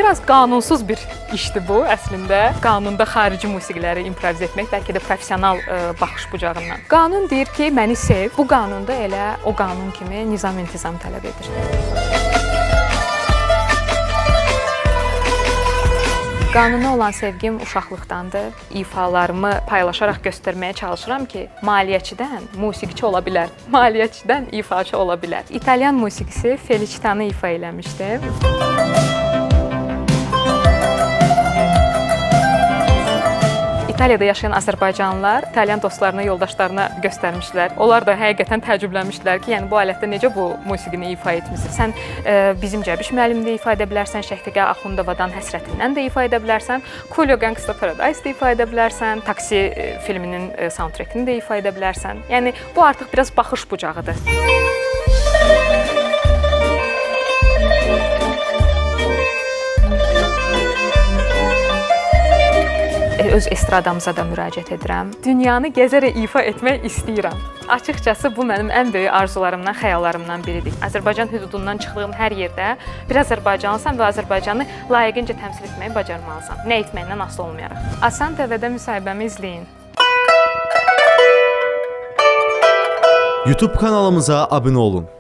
Biraz qanunsuz bir işdir bu əslində. Qanunda xarici musiqiləri improvizə etmək bəlkə də professional baxış bucağından. Qanun deyir ki, məni sev. Bu qanunda elə o qanun kimi nizam-intizam tələb edir. Qanuna olan sevgim uşaqlıqdandır. İfalarımı paylaşaraq göstərməyə çalışıram ki, maliyyəçidən musiqiçi ola bilər, maliyyəçidən ifaçı ola bilər. İtalyan musiqisi Felicitanı ifa eləmişdim. İtaliyada yaşayan azərbaycanlılar İtalyan dostlarına, yoldaşlarına göstərmişlər. Onlar da həqiqətən təəccüblənmişdilər ki, yəni bu alətdə necə bu musiqini ifa etmisən? Sən bizim Cəbiş müəllimi də ifa edə bilərsən, Şəhtiqə Axundovadan Həsrətindən də ifa edə bilərsən, Coolio Gangsta Paradise də ifa edə bilərsən, Taksi filminin soundtrackini də ifa edə bilərsən. Yəni bu artıq biraz baxış bucağıdır. Öz estradamıza da müraciət edirəm. Dünyanı gəzərək ifa etmək istəyirəm. Açıqcası bu mənim ən böyük arzularımdan, xəyallarımdan biridir. Azərbaycan hüdudundan çıxdığın hər yerdə bir azərbaycanlısan və Azərbaycanı layiqincə təmsil etməyi bacarmalısan. Nə etməyindən asılı olmayaraq. Asan TV-də müsahibəmi izləyin. YouTube kanalımıza abunə olun.